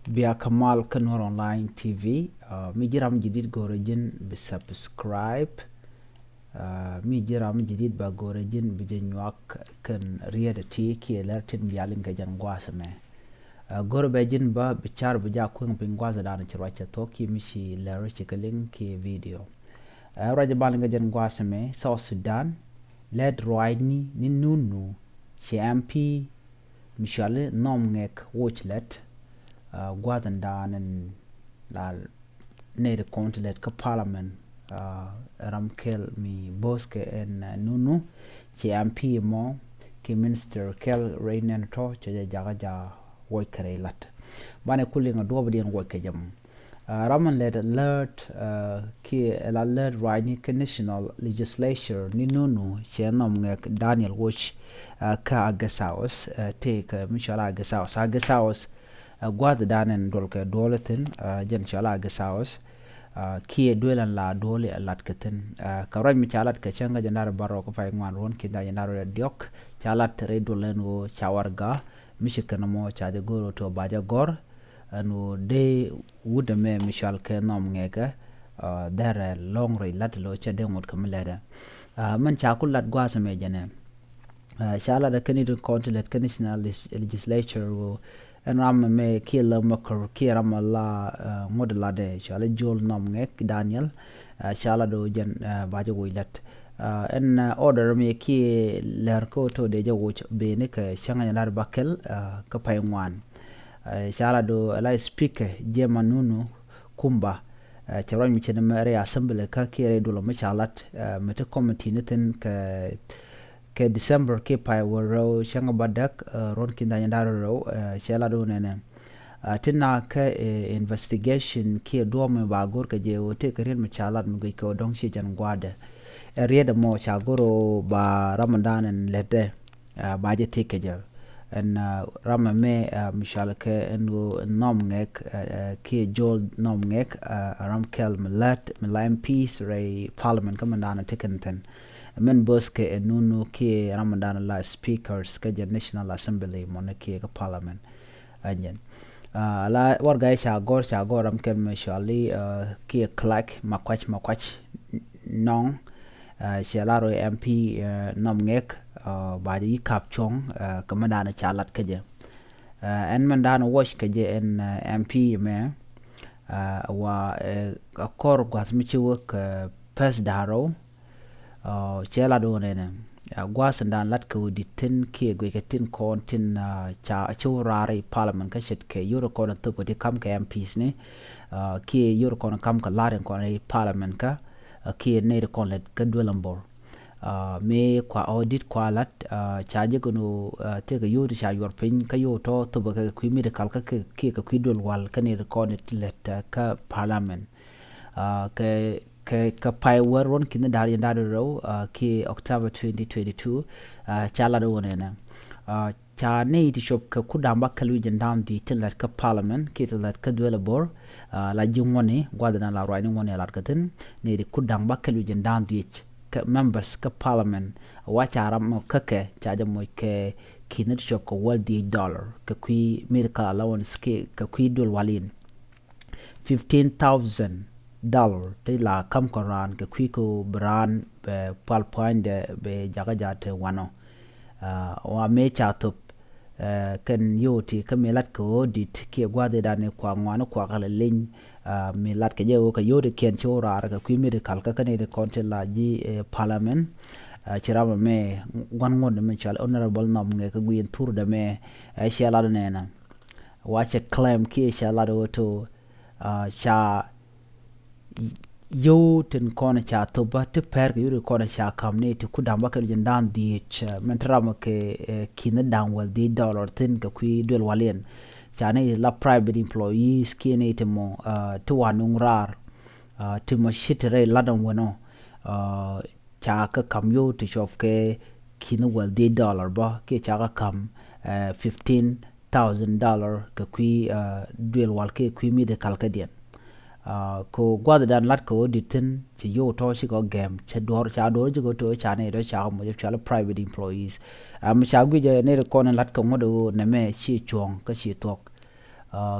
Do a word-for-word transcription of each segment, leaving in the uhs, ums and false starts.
Bia kä mal kä Nuer Online T V. Uh, mi ji̱ ram jadid go̱rɛ ji̱n bi subscribe. Uh, mi ji̱ ram jadid ba go̱rɛ ji̱n bi jɛ nyuak kɛn riet ti kiɛ lɛr tin bia liŋ kɛ jɛn gua̱a̱th mɛ. Uh, go̱rɛ bɛ ji̱n ba bi car bi ja kueŋ piny gua̱a̱th dan ci ruac cɛ thok kiɛ mi ci lɛr ci kɛ liŋ kiɛ video. Uh, ruac ba liŋ kɛ jɛn gua̱a̱th mɛ South Sudan lɛt ruacni ni nunu ci M P mi cɔali Nhom Ngek Wuc lɛt, uh, gua̱th in daan in la nɛy ti kɔn ti lɛt kä parliament, uh, ram kɛl mi bo̱o̱th kɛ ɛn, uh, nunu ci M P mɔ ki minister kɛl rɛy nɛn tɔ cɛ jɛ jakä ja wuɔc kɛ rɛy lat. Banɛ kuli ŋa duɔp diɛn wuɔc kɛ jɛ mɔ. Uh, ram in lɛt alert, uh, kiɛ la alert ruacni kä national legislature ni nunu cɛ Nhom Ngek Daniel Wuc, uh, kä August House, uh, tëë kɛ mi cɔal August House. August House, uh, gua̱th dan in duɔl kɛ duɔl thin, uh, jɛn cɔal August House, uh, kiɛ duel in la duɔl lat kɛ thin. Uh, kɛ ruac mi ca lat kɛ cäŋ kä jɛn da̱r bärɔw kä pay ŋuan ruɔ̱n kiɛ da̱r jɛn da̱r diɔk, ca lat rɛy duɔl in ɣöö ca warɛga mi ci kɛn mɔ ca jɛ go̱r ɣöö tɔ ba jɛ gɔ̱r, ɛn ɣöö dee wut ɛmɛ mi cɔal kɛ Nhom Ngek, uh, derɛ lɔ̱ŋ rɛy lat lo̱ cɛ dee ŋot kɛ mi lɛtdɛ. Uh, mɛn ca ku lat gua̱a̱th ɛmɛ jɛnɛ. Uh, ca lat ɛ kɛn it kɔn ti lɛt kɛn national legis-, legislature ɣöö ɛn ram ɛmɛ kiɛ lɛ mɛ kɔr kiɛ ram ɛ la, uh, ŋot latdɛ cɔal Joel Nhom Ngek Daniel, uh, ca lat ɣöö jɛn, uh, ba jɛ wuc lat. Uh, ɛn, uh, order ɛmɛ kiɛ lɛr kä ɣöö tɔ dee jɛ wuc beni kɛ cäŋ jɛn da̱r bäkɛl, uh, kä pay ŋuan. Eh, ca lat ɣöö la speaker Jema Nunu Kumba, eh, cɛ ruac mi cɛ ni mɛ rɛy assembly kä kiɛ rɛy duɔl mi ca lat, eh, mi ti committee ni thin kɛ, kɛ December kiɛ pay wä rɛw cäŋ ba däk, eh, ruɔ̱n ki̱n da̱ny da̱r rɛw, eh, cɛ lat ɣöö nɛnɛ. Eh, ti na kä, eh, investigation kiɛ duɔ̱ɔ̱p mi ba go̱r kɛ jɛ ɣöö tëë kɛ riet mi ca lat mi guic kɛ ɣöö dɔ̱ŋ ci jɛn gua̱a̱dɛ. Ɛ riet ɛmɔ ca go̱r ɣöö ba ram mi da̱a̱n ɛn lɛtdɛ. Ah, ba jɛ thiec kɛ jɛ. Ɛn, ah, ram ɛmɛ, ah, mi cɔal kɛ ɛn ɣöö Nhom Ngek, ah, ah, kiɛ Joel Nhom Ngek, ah, ram kɛl mi lät, mi la M Ps rɛy parliament kä mi da̱a̱n ti kɛn thi̱n. Mɛn bo̱o̱th kɛ ɛn nunu kiɛ ram mi da̱a̱n la speakers kä jɛ National Assembly mɔni kiɛ kä parliament. Ɛn jɛn. Ah, la warɛga ca gɔ̱r, ca gɔ̱r ram kɛl mi cɔali, ah, kiɛ Clegg Makuac Makuac Nɔŋ, ah, cɛ lar ɣöö M P, ah, Nhom Ngek, ah, ba jɛ yi̱ kap cuɔ̱ŋ, ah, kɛ mɛn da̱a̱n ca lat kä jɛ. Ah, ɛn mɛn da̱a̱n wuɔc kɛ jɛ ɛn, ah, M P mɛ, ah, wa, eh, a kɔr gua̱th mi ci wä kɛ pɛth da̱a̱r rɛw, ah, cɛ lat ɣöö nɛnɛ. Ah, gua̱th in da̱a̱n lat kɛ ɣöö di̱t thi̱n kiɛ guic kɛ tin kɔn tin, ah, ca ci wä raar i̱ parliament kä ce̱tkɛ yio̱w ti kɔn in thop kɛ ti kam kɛ M Ps ni, ah, kiɛ yio̱w ti kɔn in kam kɛ la̱r in kɔn i̱ parliament kä, ah, kiɛ nɛy ti kɔn lät kä duel in bo̱r. Ah, mëë kua audit kua lat, ah, ca jek ɛn ɣöö, ah, tëëkɛ yio̱w ti ca yuɔr piny kä yio̱w tɔ̱ thop kɛ kui̱ medical kä kiɛ kɛ kui̱ duel wal kä nɛy ti kɔn in lät, ah, kä parliament. Ah, kɛ, kɛ, kɛ pay wä ruɔ̱n ki̱n da̱r jɛn da̱r rɛw, ah, kiɛ October twenty twenty-two, ah, ca lat ɣöö nɛnɛ. Ah, ca nɛy ti cop kɛ kur da̱ŋ bäkɛl wi̱c jiɛn da̱ŋ dhieec tin lät kä parliament kiɛ tin lät kä duel ɛ bo̱r, ah, la ji̱ ŋuɔ̱tni gua̱th in la ruacni ŋuɔ̱tni lat kɛ thi̱n, nɛy ti kur da̱ŋ bäkɛl wi̱c jiɛn da̱ŋ dhieec kɛ members kä parliament, wa ca ram mɔ kä kɛ ca jɛ moc kɛ ki̱n ti cop kɛ wäl dhieec dollar kɛ kui̱ medical allowance kiɛ kɛ kui̱ duel wal in. Fifteen thousand dollar ti la kam kɔn raan kɛ kui̱ kɛ ɣöö bi raan bɛ pual pua̱nydɛ bɛ jakä ja̱ te wanɔ. Ah, wa mëë ca thop, eh, kɛn yio̱w ti kä mëë lat kɛ ɣöö di̱t kiɛ gua̱a̱th i̱ da̱n i̱ kua ŋuan i̱ kua kɛ lɛ leny, ah, mëë lat kɛ jɛ ɣöö kɛ yio̱w ti kiɛn ci wä raar kɛ kui̱ medical kä kɛn i̱ ti kɔn ti la ji̱, eh, parliament. Ah, ci ram ɛmɛ gua̱n ŋuɔ̱t ɛmɛ cɔal Honorable Nhom Ngek kɛ gui̱i̱n thur dämɛ, eh, ciɛ lat nɛnɛ. Wa cɛ claim kiɛ ca lat ɣöö to, ah, ca yio̱w tin kɔn ca thop bä ti pɛr kɛ yio̱w ti kɔn ca ka̱m ni ti kur da̱ŋ bäkɛl jiɛn da̱ŋ dhieec, ah, mɛn ti ram kɛ, eh, ki̱n da̱ŋ wäl dhieec dollar thi̱n kɛ kui̱ duel wal in. Ca ni la private employees kiɛ ni ti mɔ, ah, ti wa nuŋ raar, ah, ti mɔ ci ti rɛy lat ɛn wänɔ, ah, ca kɛ ka̱m yio̱w ti cop kɛ ki̱n wäl dhieec dollar bä kiɛ ca kɛ ka̱m, eh, fifteen thousand dollar kɛ kui̱, eh, duel wal kiɛ kui̱ medical kädiɛn. Ah, kɛ gua̱th dan lat kɛ ɣöö di̱t thi̱n ci yio̱w tɔ̱ cikɛ gɛm cɛ duɔ̱ɔ̱r ca duɔ̱ɔ̱r cikɛ tɔ̱ ca ni dɔ̱ ca kɛ moc cɔal private employees. Am ca guic ɛ ni ri kɔn lat kɛ ŋuɔ̱t ɣöö nɛmɛ ci cuɔ̱ŋ kä ci thuɔ̱k.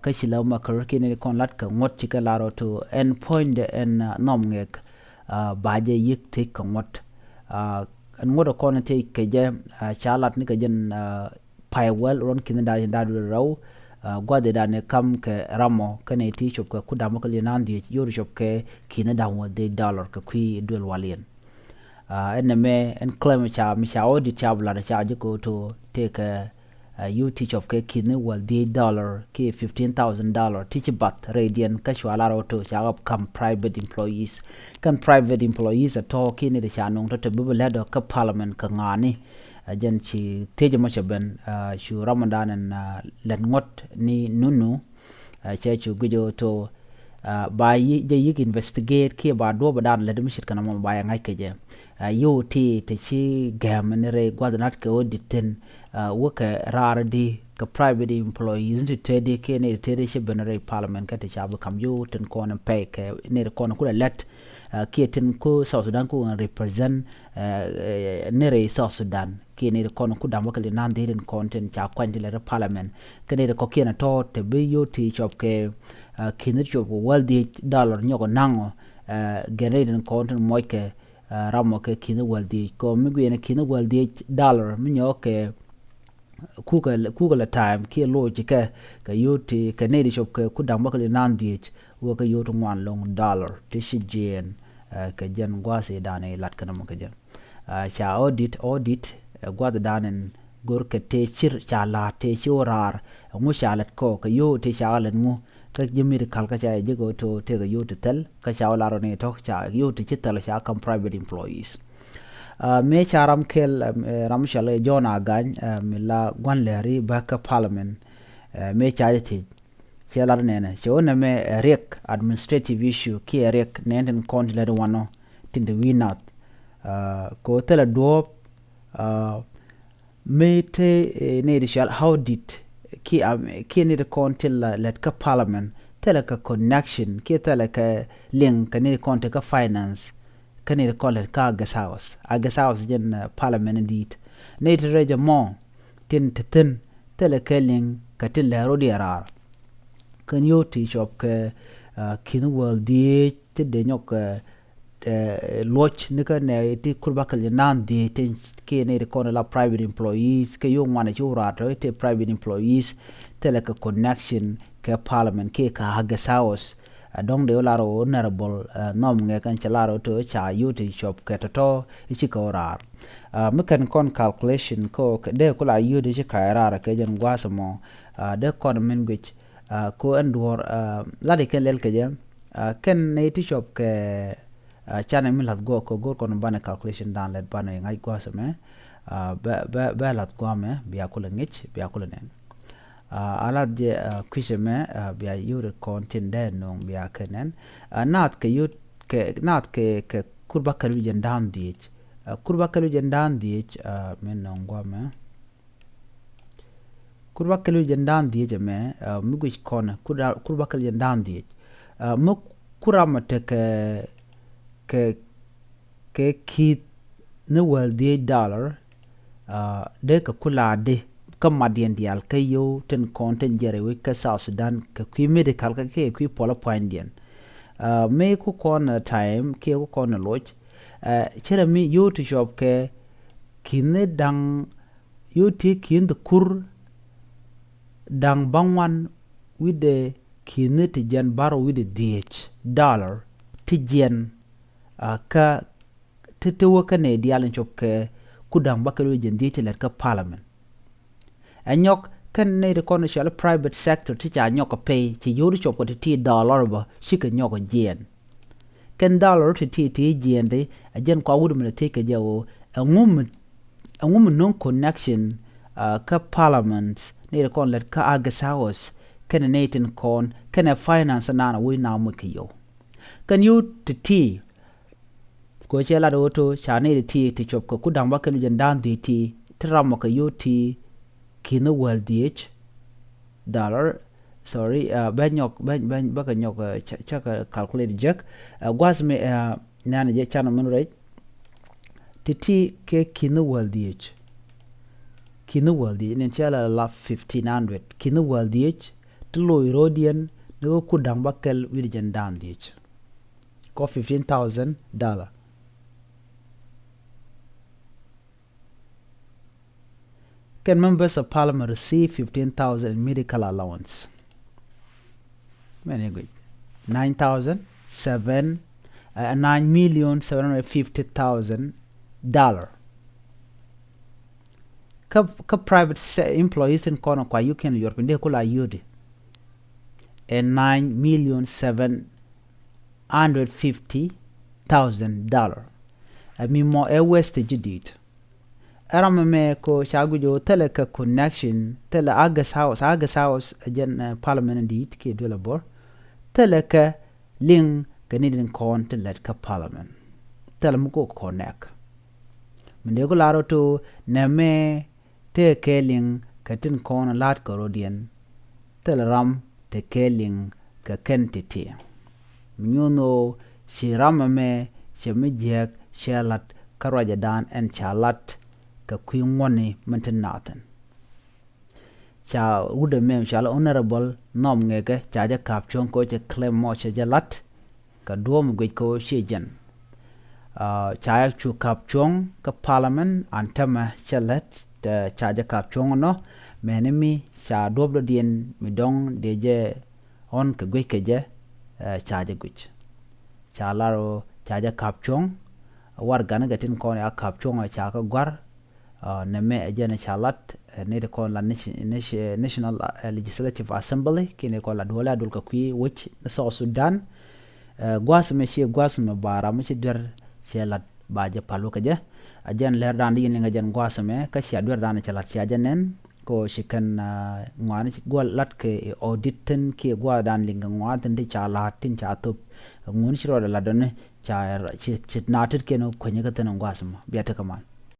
Kä ci lɛ makär kiɛ nɛy ti kɔn lat kɛ ŋuɔ̱t ci kɛn lar ɔ to ɛn puɔ̱nydɛ ɛn nhɔm ŋɛk ba jɛ yi̱k thiec kɛ ŋuɔ̱t. Ɛn ŋuɔ̱t ɛ kɔn thiec kɛ jɛ ca lat ni kɛ jɛn pay wäl ruɔ̱n ki̱n da̱a̱ da̱a̱ duël rɛw. Gua̱dhi da̱a̱n ni kam kɛ ramɔ kɛnɛ ti cop kɛ ku da̱a̱m bä kɛ li̱n naan dhiec, yot cop kɛ ki̱n da̱a̱m wä dhiec dollar kɛ kui̱ duël waliɛn. Ɛn nɛmɛ ɛn claim ca mi ca audit ca blan ca ji̱ kɛ to tëëkɛ yot ti cop kɛ ki̱n wäl dhiec dollar kiɛ fifteen thousand dollar ti ci bath rɛydiɛn kä cua lar ɔ to ca ɣäp kam private employees. Kɛn private employees ɛ tɔ̱ kiɛ ni ti ca nuŋ tɔ̱ te bi bi lɛt ɔ kä parliament kɛ ŋa̱a̱ni. Ɛ jɛn ci thiec mɔ cɛ ben cu Ramadan ɛn lɛt ŋuɔ̱t ni nunu. Cɛ cu guic ɔ to ba jɛ yi̱k investigate kiɛ ba duɔ̱ɔ̱p ɛ dan lät mi ce̱tkɛ nɔmɔ ba jɛ ŋa̱c kɛ jɛ. Yio̱w ti te ci gɛm ni rɛy gua̱th nat kɛ ɣöö dit thi̱n wä kɛ raar di kɛ private employees ni ti te di kiɛ ni ti te di ci ben rɛy parliament kɛ ti ca bi kam yio̱w tin kɔn pɛy kɛ ni ti kɔn kulɛ lɛt kiɛ tin ku South Sudan ku represent ni rɛy South Sudan. Kiɛ nɛy ti kɔn ku da̱ŋ bä kɛ li̱n na̱a̱n dhiec tin kɔn tin ca kuany ti lɛt ri parliament. Kɛ nɛy ti kɔ̱kiɛn a tɔ̱ te bi yio̱w ti cop kɛ ki̱n ti cop kɛ wäl dhiec dollar nyɔk ɔ naŋ ɔ gɛn rɛy tin kɔn tin muɔc kɛ ram ɔ kɛ ki̱n ti wäl dhiec kɛ mi guiɛn ki̱n ti wäl dhiec dollar mi nyɔk kɛ kukɛ kukɛ la time kiɛ loc kɛ kɛ yio̱w ti kɛ nɛy ti cop kɛ ku da̱ŋ bä kɛ li̱n na̱a̱n dhiec wä kɛ yio̱w ti ŋuan loŋ dollar ti ci jiɛɛn kɛ jɛn gua̱a̱th i̱ da̱a̱n i̱ lat kɛn mɔ kɛ jɛn. Ca audit audit ɛ gua̱thdan ɛn go̱rkɛ tëë cir ca la̱a̱t tëë ci wä raar. Ɛŋu ca lät kɔ kɛ yio̱w tëë ca kɛ lät ŋu kä ji̱ mit kal kä ca jɛ jek ɣöö tëë kɛ yio̱w ti thɛl kä ca wä lar ɔ ni tɔ̱ ca yio̱w ti ci thɛl ca kam private employees. Mëë ca ram kɛl ram cɔal ɛ John Agany mi la gua̱n lɛri bä kä parliament. Mëë ca jɛ thiec cɛ lar nɛnɛ cɛ wä nɛmɛ ɛ riɛk administrative issue kiɛ riɛk nɛn tin kɔn ti lät wanɔ tin ti wi̱i̱ nath. Kɛ wä thilɛ duɔ̱ɔ̱p mi te nɛy ti cɔal audit kiɛ nɛy ti kɔn ti la lät kä parliament thilɛ kɛ connection kiɛ thilɛ kɛ liŋ kɛ nɛy ti kɔn ti kä finance. Kä nɛy ti kɔn lät kä August House, August House jɛn parliament in di̱i̱t nɛy ti rɛc ɛmɔ tin ti thi̱n thilɛ kɛ liŋ kɛ tin lɛ rot yɛ raar. Kɛn yio̱w ti cɔp kɛ ki̱n wäl dhiec ti dee nyɔk kɛ luɔc ni kä nɛ ti kur bakɛl jɛ na̱a̱n dhiec ti kiɛ nɛy ti kɔn la private employees kɛ yio̱w ŋuan ci wä raar tɔ ti private employees thilɛ kɛ connection kɛ parliament kiɛ kɛ August House. Ɛ dɔ̱ŋ dee wä lar ɣöö honorable nhɔm ŋɛk ɛn cɛ lar ɣöö te ca yio̱w ti cɔp kɛ tɔ̱tɔ̱ i̱ cikɛ wä raar. Mi kɛn kɔn calculation kä dee ku la yio̱w ti ci ka̱a̱c raar kɛ jɛn gua̱a̱th ɛmɔ. Dee kɔn min guic ko ɛn duɔ̱ɔ̱r lat ikɛn lɛl kɛ jɛ kɛn nɛy ti cɔp kɛ canɛ mi la̱th guɔk kɛ go̱r kɔn banɛ calculation dan lɛt banɛ ŋa̱c gua̱a̱th ɛmɛ. Bɛ bɛ bɛ la̱th gua̱a̱mɛ bia kulɛ ŋic bia kulɛ nɛn. A lath jɛ kui̱cɛ mɛ bia yio̱w ri kɔn tin dee nuŋ bia kɛ nɛn. Naath kɛ yio̱w kɛ naath kɛ kɛ kur bakɛl wi̱c jɛn da̱a̱n dhiec. Kur bakɛl wi̱c jɛn da̱a̱n dhiec mi nuŋ guamɛ. Kur bakɛl wi̱c jɛn da̱a̱n dhiec ɛmɛ mi guic kɔn kur bakɛl jɛn da̱a̱n dhiec. Mi kur amɔ tekɛ kɛ kɛ ki̱th ni wäl dhiec dollar. Dee kɛ kulaadi kä matdiɛn diaal kä yio̱w tin kɔn tin jiɛr i̱ wec kä South Sudan kɛ kui̱ medical kä kiɛ kui̱ puɔlä pua̱nydiɛn. Mëë ku kɔn time kiɛ ku kɔn loc. Cärɛ mi yio̱w ti cɔp kɛ ki̱n ni da̱ŋ yio̱w ti ki̱n ti kur da̱ŋ baŋuan wi̱cdɛ ki̱n ni ti jiɛn bar wi̱cdɛ dhiec dollar ti jiɛn. Kä ti ti wä kä nɛy diaal in cop kɛ ku da̱ŋ bakɛl wi̱c jɛn dhiec ti lɛt kä parliament. Ɛ nyɔk kɛn nɛy ti kɔn cɔal private sector ti ca nyɔk kɛ pay ci yio̱w ti cop kɛ ti ti dollar bä cikɛ nyɔk kɛ jiɛn. Kɛn dollar ti ti ti jiɛn ti ɛ jɛn kua wut mi lɛ thiec kɛ jɛ ɣöö ɛŋu mi ɛŋu mi no̱o̱ŋ connection kä parliament nɛy ti kɔn lɛt kä August House kɛnɛ nɛy tin kɔn kɛnɛ finance naan a woc na moc kɛ yio̱w. Kɛn yio̱w ti ti Kɛ ɣöö cɛ lat ɣöö to ca nɛy ti ti ti cop kɛ ku da̱ŋ bakɛl wi̱c jɛn da̱a̱n dhiec ti ti ram mɔ kɛ yio̱w ti ki̱n wäl dhiec dollar. Sorry, bɛ nyɔk bɛ bɛ bä kɛ nyɔk cä kɛ calculate jek. Gua̱th mi nɛn jɛ can min rɛc ti ti kɛ ki̱n wäl dhiec. Ki̱n wäl dhiec ni cɛ la la fifteen hundred ki̱n wäl dhiec. ti loc ro̱o̱diɛn ni kä kut da̱ŋ bäkɛl wi̱cdɛ jiɛn da̱ŋ dhieec. Kɔ fifteen thousand dollar. Kɛn members of parliament receive fifteen thousand in medical allowance. Mɛn i̱ guic nine thousand seven, uh, nine million seven hundred fifty thousand dollar. Kä, kä private se-, employees tin kɔn kua yuk kɛn Europe, dee kula yodi ɛ nine million seven hundred fifty thousand dollar. Ɛ mi mɔ ɛ waste ji̱ di̱i̱t. Ɛ ram ɛmɛ ko ca guic ɣöö thilɛ kɛ connection, thilɛ August House, August House ɛ jɛn, eh, parliament in di̱i̱t kiɛ duël ɛ bo̱r. Thilɛ kɛ liŋ kɛ ni din kɔn ti lɛt kä parliament. Thilɛ mi ko connect. Min dee ku lar ɣöö to nɛmɛ tëë kɛ liŋ kɛ tin kɔn la̱t kɛ ro̱diɛn. Thilɛ ram te kɛ liŋ kɛ kɛn ti̱ti̱. Mi nyuun ɣöö ci ram ɛmɛ cɛ mi jiääk cɛ la̱t kä ruacɛ daan ɛn ca la̱t kɛ kui̱ ŋuɔ̱tni min ti naathin. Ca wut ɛmɛ ca la honorable Nhom Ŋekɛ ca jɛ ka̱p cuɔ̱ŋ kɛ ɣöö cɛ claim mɔ cɛ jɛ la̱t. Kɛ duɔ̱ɔ̱p mi guic kɛ ɣöö ciɛ jɛn. Ah, ca jɛ cu ka̱p cuɔ̱ŋ kä parliament an täämɛ cɛ lät, eh, ca jɛ ka̱p cuɔ̱ŋ ɛnɔ, mɛni mi ca duɔ̱ɔ̱p dɔ̱diɛn mi dɔ̱ŋ dee jɛ ɣɔ̱n kɛ guic kɛ jɛ, eh, ca jɛ guic. Ca lar ɣöö ca jɛ ka̱p cuɔ̱ŋ, warɛgani kɛ tin kɔn ya ka̱p cuɔ̱ŋ ɛ ca kɛ gua̱r, ah, nɛmɛ ɛ jɛn ɛ ca lat, eh, ni ti kɔn la nation-, nation-, National, eh, Legislative Assembly, kiɛ ni kɔn la duɔl a duɔl kɛ kui̱ wec ni South Sudan. Eh, gua̱a̱th ɛmɛ ciɛ gua̱a̱th ɛmɛ ba ram mi ci duer cɛ lat ba jɛ pal wä kɛ jɛ. A jɛn lɛr dan di yin liŋ a jɛn gua̱a̱th ɛmɛ, kä cia duer dan cɛ lat cia jɛ nɛn, ko ci kɛn, ah, ŋuani ci gua̱a̱th lat kɛ audit tin kiɛ gua̱a̱th dan liŋ kɛ ŋuani tin ti ca lat tin ca thop. Ŋuni ci rɔɔdɛ lat dɔni ca ci, ci na tit kiɛn kueny kä thin gua̱a̱th ɛmɛ. Bia ti kɛ mal.